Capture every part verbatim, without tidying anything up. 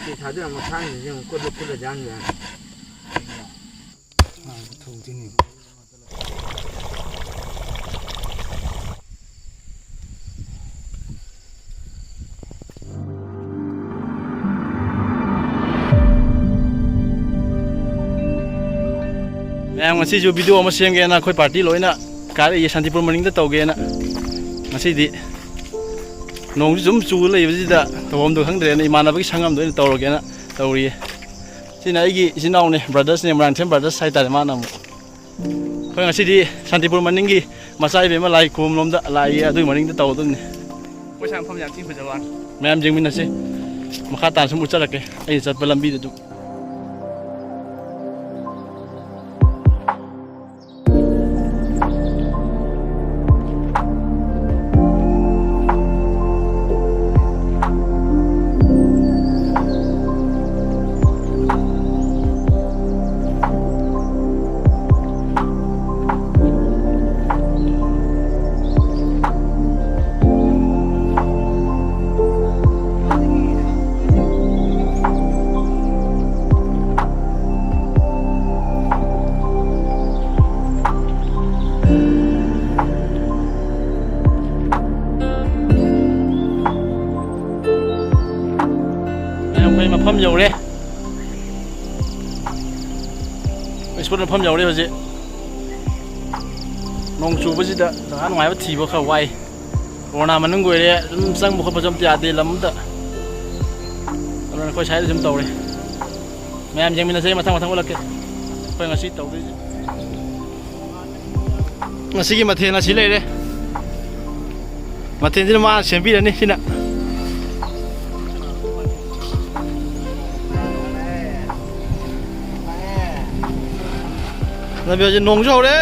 ꯁꯤ ꯊꯥꯗꯔ ꯃꯊꯥꯡꯁꯤꯁꯨ ꯑꯃꯨꯛ ꯀꯨꯠꯂ ꯀꯨꯠꯂ ꯌꯥꯟ ꯌꯥꯅꯤ꯫ ꯊꯧꯗꯣꯏꯅꯦ꯫ ꯃꯌꯥꯝ, ꯉꯁꯤꯁꯨ ꯚꯤꯗꯤꯑꯣ ꯑꯃ ꯁꯦꯝꯒꯦꯅ ꯑꯩꯈꯣꯏ ꯄꯥꯔꯇꯤ ꯂꯣꯏꯅ ꯀꯥꯔꯛꯏ, ꯁꯥꯟꯇꯤꯄꯨꯔ ꯃꯅꯤꯡꯗ ꯇꯧꯒꯦꯅ꯫ ꯉꯁꯤꯗꯤ ꯅꯣꯡꯁꯨ ꯁꯨꯝ ꯆꯨ ꯂꯩꯕꯁꯤꯗ ꯇꯧꯐꯝꯗꯣ ꯈꯪꯗ꯭ꯔꯦꯅ ꯏꯃꯥꯟꯅꯕꯒꯤ ꯁꯪ ꯑꯃꯗ ꯑꯣꯏꯅ ꯇꯧꯔꯒꯦꯅ ꯇꯧꯔꯤꯌꯦ꯫ ꯁꯤꯅ ꯑꯩꯒꯤ ꯏꯆꯤꯟ ꯏꯅꯥꯎꯅꯦ, ꯕ꯭ꯔꯗꯔꯁꯅꯦ, ꯃꯣꯏꯔꯥꯡꯊꯦꯝ ꯕ꯭ꯔꯗꯔꯁ ꯍꯥꯏꯇꯥꯔꯦ꯫ ꯃꯥꯅ ꯑꯃꯨꯛ ꯑꯩꯈꯣꯏ ꯉꯁꯤꯗꯤ ꯁꯥꯟꯇꯤꯄꯨꯔ ꯃꯅꯤꯡꯒꯤ ꯃꯆꯥ ꯏꯕꯦꯝꯃ ꯂꯥꯏ ꯈꯨꯔꯨꯝꯂꯣꯝꯗ ꯂꯥꯛꯏꯌꯦ, ꯑꯗꯨꯒꯤ ꯃꯅꯤꯡꯗ ꯇꯧꯒꯗꯕꯅꯤ꯫ ꯑꯩꯈꯣꯏ ꯁ꯭ꯋꯥꯏ ꯃꯐꯝ ꯌꯥꯝ ꯊꯤꯅ ꯐꯖꯕ ꯋꯥꯅꯤ꯫ ꯃꯌꯥꯝ ꯌꯦꯡꯃꯤꯟꯅꯁꯤ꯫ ꯃꯈꯥ ꯇꯥꯅ ꯁꯨꯝ ꯎꯠꯆꯔꯛꯀꯦ ꯑꯩꯅ ꯆꯠꯄ ꯂꯝꯕꯤꯗ ꯑꯗꯨꯝ꯫ ꯑꯩꯈꯣꯏ ꯃꯐꯝ ꯌꯧꯔꯦ꯫ ꯁ꯭ꯄꯣꯠ ꯃꯐꯝ ꯌꯧꯔꯦ ꯍꯧꯖꯤꯛ꯫ ꯅꯣꯡ ꯆꯨꯕꯁꯤꯗ ꯖꯒꯥ ꯅꯨꯡꯉꯥꯏꯕ ꯊꯤꯕ ꯈꯔ ꯋꯥꯏ꯫ ꯀꯣꯔꯣꯅꯥ ꯃꯅꯨꯡ ꯑꯣꯏꯔꯦ, ꯑꯗꯨꯝ ꯆꯪꯕ ꯈꯣꯠꯄꯁꯨ ꯑꯝꯇ ꯌꯥꯗꯦ ꯂꯝ ꯑꯝꯇ꯫ ꯑꯗꯨꯅ ꯑꯩꯈꯣꯏ ꯁ꯭ꯋꯥꯏꯗ ꯁꯨꯝ ꯇꯧꯔꯦ꯫ ꯃꯌꯥꯝ ꯌꯦꯡꯃꯤꯟꯅꯁꯦ, ꯃꯊꯪ ꯃꯊꯪ ꯎꯠꯂꯛꯀꯦ ꯑꯩꯈꯣꯏ ꯉꯁꯤ ꯇꯧꯗꯣꯏꯁꯦ꯫ ꯉꯁꯤꯒꯤ ꯃꯊꯦꯜ ꯑꯁꯤ ꯂꯩꯔꯦ꯫ ꯃꯊꯦꯜꯁꯤꯅ ꯃꯥꯅ ꯁꯦꯝꯕꯤꯔꯅꯤ ꯁꯤꯅ꯫ ꯂꯝꯕꯤ ꯍꯧꯖꯤꯛ ꯅꯣꯡꯁꯨ ꯍꯧꯔꯦ꯫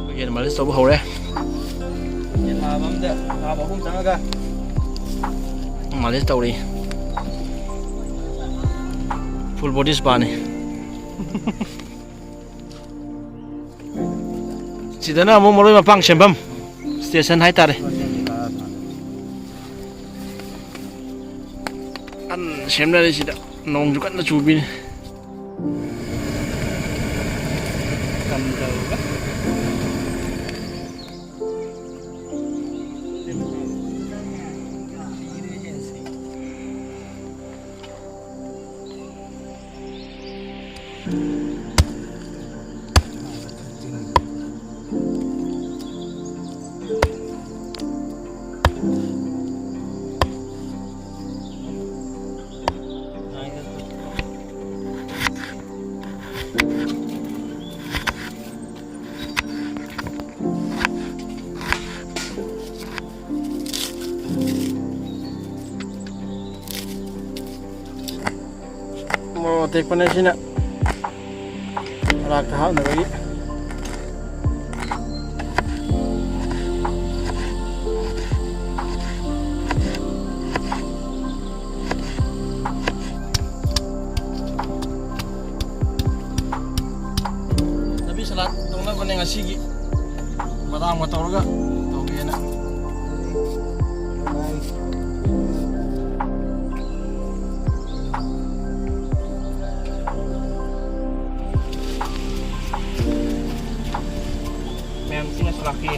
ꯑꯩꯈꯣꯏꯒꯤ ꯃꯥꯂꯤꯁ ꯇꯧꯕ ꯍꯧꯔꯦ꯫ ꯌꯦꯟ ꯂꯥꯕ ꯑꯝꯗ ꯂꯥꯕ ꯑꯍꯨꯝ ꯆꯪꯉꯒ ꯃꯥꯂꯤꯁ ꯇꯧꯔꯤ꯫ ꯐꯨꯜ ꯕꯣꯗꯤ ꯁ꯭ꯄꯥꯅꯤ꯫ ꯁꯤꯗꯅ ꯑꯃꯨꯛ ꯃꯔꯣꯏ ꯃꯄꯥꯡ ꯁꯦꯝꯐꯝ ꯁ꯭ꯇꯦꯁꯟ ꯍꯥꯏꯇꯥꯔꯦ꯫ ꯀꯟꯅ ꯁꯦꯝꯅꯔꯤ ꯁꯤꯗ, ꯅꯣꯡꯁꯨ ꯀꯟꯅ ꯆꯨꯕꯤꯅꯤ꯫ ꯀꯝꯗꯧꯕ? ꯃꯣꯔꯣꯛ ꯑꯇꯦꯛꯄꯅꯦ ꯁꯤꯅ ꯃꯔꯥꯛꯇ ꯍꯥꯞꯅꯕꯒꯤ꯫ ꯊꯕꯤ ꯁꯂꯥꯗ ꯇꯧꯅꯕꯅꯦ ꯉꯁꯤꯒꯤ꯫ ꯕꯗꯥꯝꯒ ꯇꯧꯔꯒ ꯇꯧꯒꯦꯅ꯫ ꯃꯌꯥꯝ ꯊꯤꯅꯁꯨ ꯂꯥꯛꯄꯤ꯫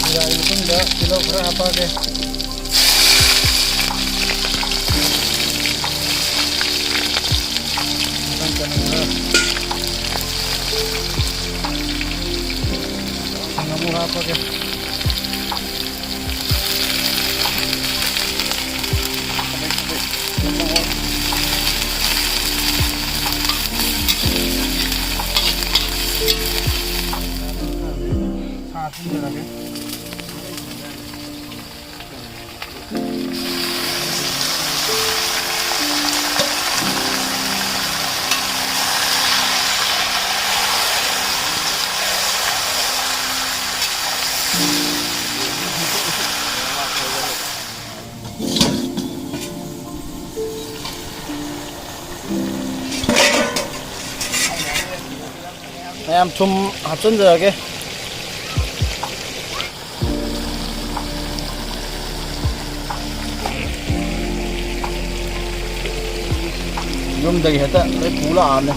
ꯖꯤꯔꯥꯒꯤ ꯃꯇꯨꯡꯗ ꯇꯤꯜꯍꯧ ꯈꯔ ꯍꯥꯞꯄꯛꯑꯒꯦ꯫ ꯃꯇꯝ ꯆꯪꯍꯟꯈ꯭ꯔꯦ꯫ ꯁꯤꯡ ꯑꯃꯨꯛ ꯍꯥꯞꯄꯒꯦ꯫ ꯁꯥ ꯍꯥꯞꯆꯤꯟꯖꯔꯒꯦ꯫ ꯃꯌꯥꯝ ꯊꯨꯝ ꯍꯥꯞꯆꯤꯟꯖꯔꯒꯦ꯫ ꯌꯨꯝꯗꯒꯤ ꯍꯦꯛꯇ ꯂꯣꯏ ꯄꯨ ꯂꯥꯛꯑꯕꯅꯦ꯫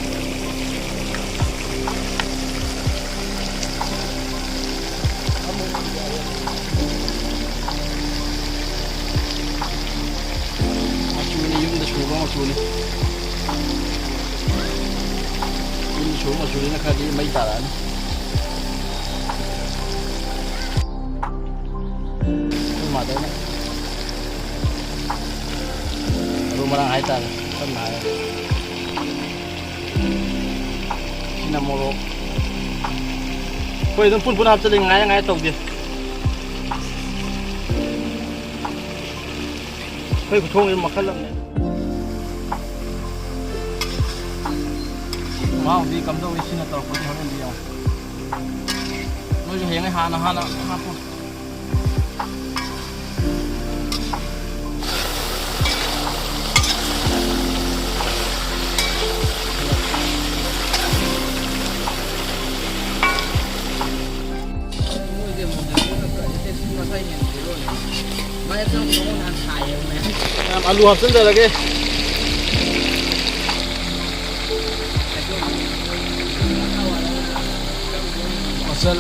ꯃꯆꯨꯅꯤ, ꯌꯨꯝꯗ ꯁꯨꯕ ꯃꯆꯨꯅꯤ꯫ ꯌꯨꯝꯗ ꯁꯨꯕ ꯃꯆꯨꯅꯤꯅ ꯈꯔꯗꯤ ꯃꯩ ꯇꯥꯔꯛꯑꯅꯤ꯫ ꯑꯩꯈꯣꯏ ꯃꯥꯗꯔꯅ ꯃꯔꯨ ꯃꯔꯥꯡ ꯍꯥꯏꯇꯥꯔꯦ, ꯁꯝꯅ ꯍꯥꯏꯔꯕꯗ꯫ ꯁꯤꯅ ꯃꯣꯔꯣꯛ꯫ ꯑꯩꯈꯣꯏ ꯑꯗꯨꯝ ꯄꯨꯟ ꯄꯨꯟ ꯍꯥꯞꯆꯤꯜꯂꯤ, ꯉꯥꯏ ꯉꯥꯏ ꯇꯧꯗꯦ꯫ ꯑꯩꯈꯣꯏ ꯈꯨꯊꯣꯡꯁꯦ ꯃꯈꯜ ꯑꯃꯅꯦ꯫ ꯃꯍꯥꯎꯗꯤ ꯀꯝꯗꯧꯏ? ꯁꯤꯅ ꯇꯧꯔꯛꯄꯗꯤ ꯍꯣꯔꯦꯟꯗꯤ ꯌꯦꯡꯉꯣ꯫ ꯅꯣꯏꯁꯨ ꯍꯌꯦꯡꯉꯩ ꯍꯥꯟꯅ ꯍꯥꯟꯅ ꯍꯥꯞꯄꯣ꯫ ꯃꯌꯥꯝ ꯑꯂꯨ ꯍꯥꯞꯆꯤꯟꯖꯔꯒꯦ꯫ ꯃꯆꯜ꯫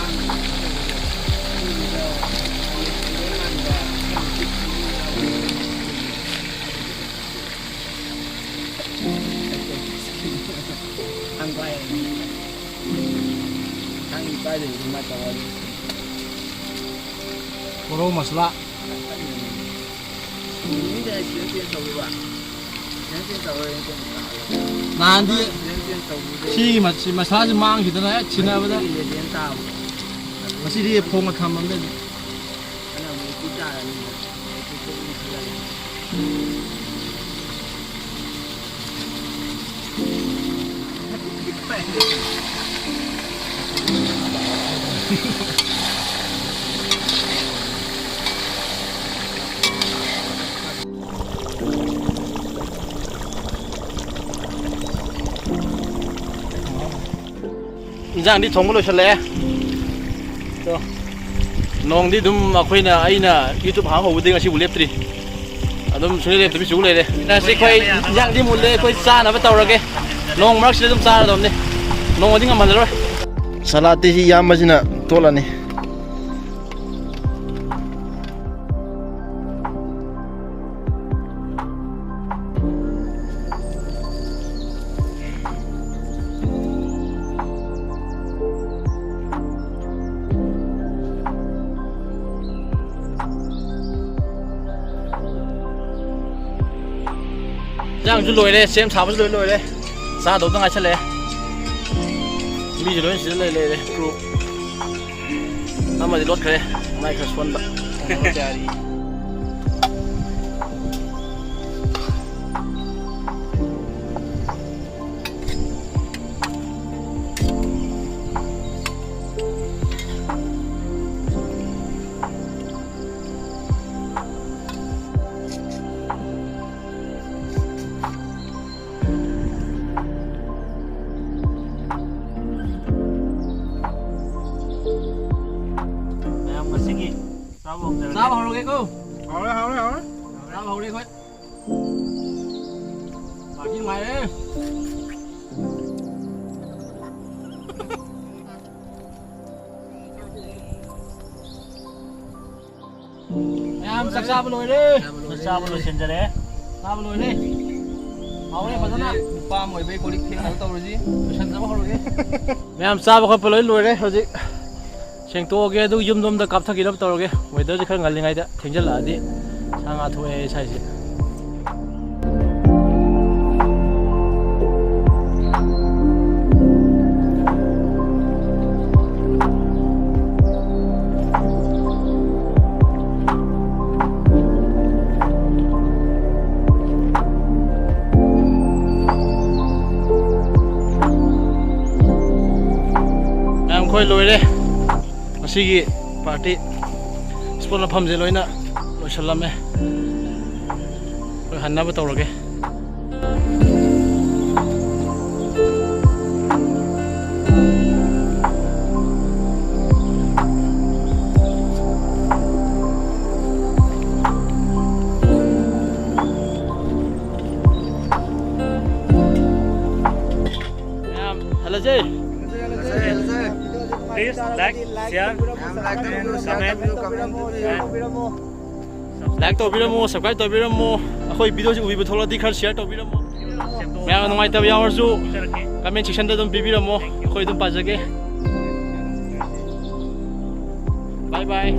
ꯃꯣꯔꯣꯛ ꯃꯁꯂꯥ꯫ ꯅꯍꯥꯟꯗꯤ ꯁꯤꯒꯤ ꯃꯁꯂꯥꯁꯦ ꯃꯥꯡꯈꯤꯗꯅ ꯍꯦꯛ ꯁꯤꯟꯅꯕꯗ ꯉꯁꯤꯗꯤ ꯐꯣꯡꯅ ꯊꯝꯃꯕꯅꯦ꯫ ꯏꯟꯖꯥꯡꯗꯤ ꯊꯣꯡꯕ ꯂꯣꯏꯁꯜꯂꯛꯑꯦ꯫ ꯅꯣꯡꯗꯤ ꯑꯗꯨꯝ ꯑꯩꯈꯣꯏꯅ, ꯑꯩꯅ YouTube ꯍꯥꯡ ꯍꯧꯕꯗꯒꯤ ꯉꯁꯤꯕꯨ ꯂꯦꯞꯇ꯭ꯔꯤ꯫ ꯑꯗꯨꯝ ꯁꯨꯡꯂꯦꯞ ꯂꯦꯞꯇꯕꯤ ꯆꯨ ꯂꯩꯔꯦ꯫ ꯉꯁꯤ ꯑꯩꯈꯣꯏ ꯏꯟꯖꯥꯡꯗꯤ ꯃꯨꯜꯂꯦ, ꯑꯩꯈꯣꯏ ꯆꯥꯅꯕ ꯇꯧꯔꯒꯦ꯫ ꯅꯣꯡ ꯃꯔꯛꯁꯤꯗ ꯑꯗꯨꯝ ꯆꯥꯔꯗꯕꯅꯤ꯫ ꯅꯣꯡꯃꯗꯤ ꯉꯝꯍꯜꯂꯔꯣꯏ꯫ ꯁꯂꯥꯠꯇꯤ ꯁꯤ ꯏꯌꯥꯝꯕꯁꯤꯅ ꯇꯣꯠꯂꯅꯤ꯫ ꯏꯟꯖꯥꯡꯁꯨ ꯂꯣꯏꯔꯦ, ꯁꯦꯝ ꯁꯥꯕꯁꯨ ꯂꯣꯏ ꯂꯣꯏꯔꯦ꯫ ꯆꯥꯗꯧꯗ ꯉꯥꯏꯁꯜꯂꯛꯑꯦ꯫ ꯃꯤꯁꯨ ꯂꯣꯏ ꯁꯤꯗ ꯂꯩ ꯂꯩꯔꯦ꯫ ꯀ꯭ꯔꯨ ꯑꯃꯗꯤ ꯂꯣꯠꯈ꯭ꯔꯦ, ꯃꯥꯏ ꯈꯔ ꯁꯣꯟꯕ꯫ ꯃꯌꯥꯝ ꯉꯁꯤꯒꯤ ꯆꯥꯕ ꯍꯧꯖꯔꯒꯦ꯫ ꯆꯥꯕ ꯍꯧꯔꯒꯦꯀꯣ꯫ ꯍꯧꯔꯦ, ꯍꯧꯔꯦ, ꯍꯧꯔꯦ꯫ ꯆꯥꯕ ꯍꯧꯔꯦ ꯑꯩꯈꯣꯏ꯫ ꯄꯥꯔꯇꯤ ꯅꯨꯡꯉꯥꯏꯔꯦ꯫ ꯃꯌꯥꯝ ꯆꯥꯛ ꯆꯥꯕ ꯂꯣꯏꯔꯦ꯫ ꯆꯥꯕ ꯂꯣꯏꯁꯤꯟꯖꯔꯦ꯫ ꯆꯥꯕ ꯂꯣꯏꯔꯦ꯫ ꯍꯥꯎꯔꯦ ꯐꯖꯅ꯫ ꯅꯨꯄꯥ ꯑꯃ ꯑꯣꯏꯕꯩ ꯀꯣꯜ ꯂꯤꯛ ꯐꯦꯡꯅꯕ ꯇꯧꯔꯁꯤ꯫ ꯂꯣꯏꯁꯟꯖꯕ ꯍꯧꯔꯒꯦ꯫ ꯃꯌꯥꯝ ꯆꯥꯕ ꯈꯣꯠꯄ ꯂꯣꯏ ꯂꯣꯏꯔꯦ꯫ ꯍꯧꯖꯤꯛ ꯁꯦꯡꯇꯣꯛꯑꯒꯦ, ꯑꯗꯨ ꯌꯨꯝꯗꯣꯝꯗ ꯀꯥꯞꯊꯈꯤꯅꯕ ꯇꯧꯔꯒꯦ꯫ ꯋꯦꯗꯔꯁꯦ ꯈꯔ ꯉꯜꯂꯤꯉꯩꯗ ꯊꯦꯡꯖꯤꯜꯂꯛꯑꯗꯤ ꯁꯥ ꯉꯥ ꯊꯣꯛꯑꯦ ꯁ꯭ꯋꯥꯏꯁꯦ꯫ ꯃꯌꯥꯝ ꯑꯩꯈꯣꯏ ꯂꯣꯏꯔꯦ꯫ ꯉꯁꯤꯒꯤ ꯄꯥꯔꯇꯤ ꯏꯁꯄꯣꯠ ꯃꯐꯝꯁꯦ ꯂꯣꯏꯅ ꯂꯣꯏꯁꯤꯜꯂꯝꯃꯦ꯫ ꯑꯩꯈꯣꯏ ꯍꯟꯅꯕ ꯇꯧꯔꯒꯦ꯫ Please like, share, comment, and like ꯇꯧꯕꯤꯔꯝꯃꯣ, subscribe ꯇꯧꯕꯤꯔꯝꯃꯣ, ꯑꯩꯈꯣꯏ videoꯁꯤ ꯎꯕꯤꯕ ꯊꯣꯛꯂꯗꯤ ꯈꯔ share ꯇꯧꯕꯤꯔꯝꯃꯣ꯫ ꯃꯌꯥꯝ ꯅꯨꯡꯉꯥꯏꯇꯕ ꯌꯥꯎꯔꯁꯨ comment sectionꯗ ꯑꯗꯨꯝ ꯄꯤꯕꯤꯔꯝꯃꯣ, ꯑꯩꯈꯣꯏ ꯑꯗꯨꯝ ꯄꯥꯖꯒꯦ꯫ Bye bye.